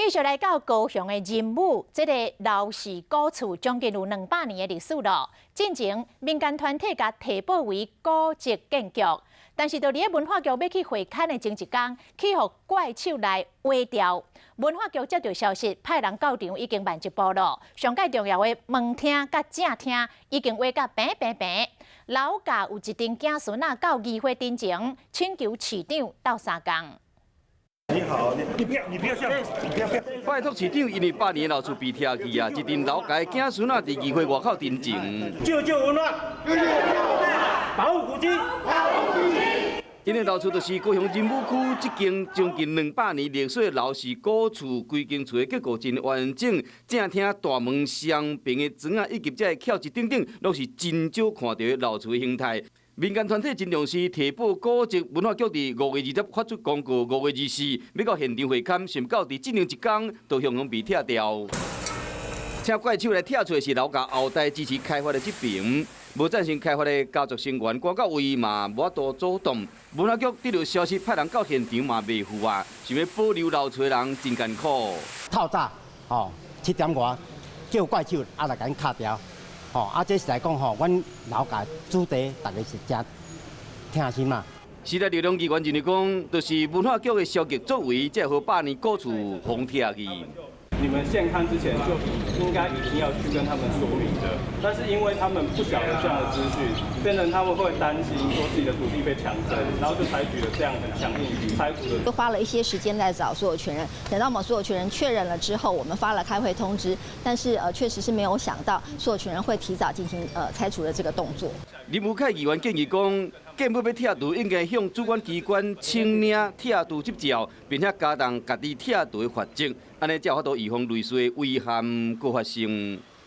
繼續來到高雄的仁武，這个劉氏古厝將近有200年的歷史咯。進前民間團體共提報為古蹟建築，但是佇咧文化局欲去會勘的前一工，去予怪手來劃掉。文化局接到消息，派人到場已經慢一步咯。上蓋重要的門廳佮正廳已經劃甲平平平。劉家有一陣子孫仔到議會頂前請求市長鬥相共。你好，你不要，你不要這樣，你不要不要。拜託市長，因為百年老厝被拆去啊，一陣劉家子孫仔佇議會外口陣前。救救文化，救救文化，保護古蹟，保護古蹟。𪜶的老厝就是高雄仁武區這間將近200年歷史的劉氏古厝，規間厝的結構真完整，正廳大門雙邊的磚仔以及這个翹石等等，攏是真少看到的老厝的形態。民間團體真重視提報古蹟，文化局佇5月20發出公告，5月24欲到現場會勘，想毋到佇這兩一工就雄雄被拆掉。請怪手來拆厝的是劉家後代支持開發的這邊，無贊成開發的家族成員趕到位嘛，無法度阻擋。文化局得到消息，派人到現場嘛袂赴啊，想欲保留老厝的人真艱苦。透早吼7點外叫怪手啊來共𪜶敲掉。吼啊，這是來講吼，阮劉家子弟逐家是誠疼心嘛。時代力量議員認為講，就是文化局的消極作為，才會予百年古厝予拆去。你們現勘之前就應該已經要去跟他們說明的，但是因為他們不曉得這樣的資訊，變成他們會擔心說自己的土地被強徵，然後就採取了這樣很強硬拆除的。就花了一些時間在找所有權人，等到我們所有權人確認了之後，我們發了開會通知，但是確實是沒有想到所有權人會提早進行拆除的這個動作。林無凱議員建議講，建物欲拆除，應該向主管機關請領拆除執照，並且加重家己拆除的罰則，按呢才有法度預防類似的遺憾閣發生。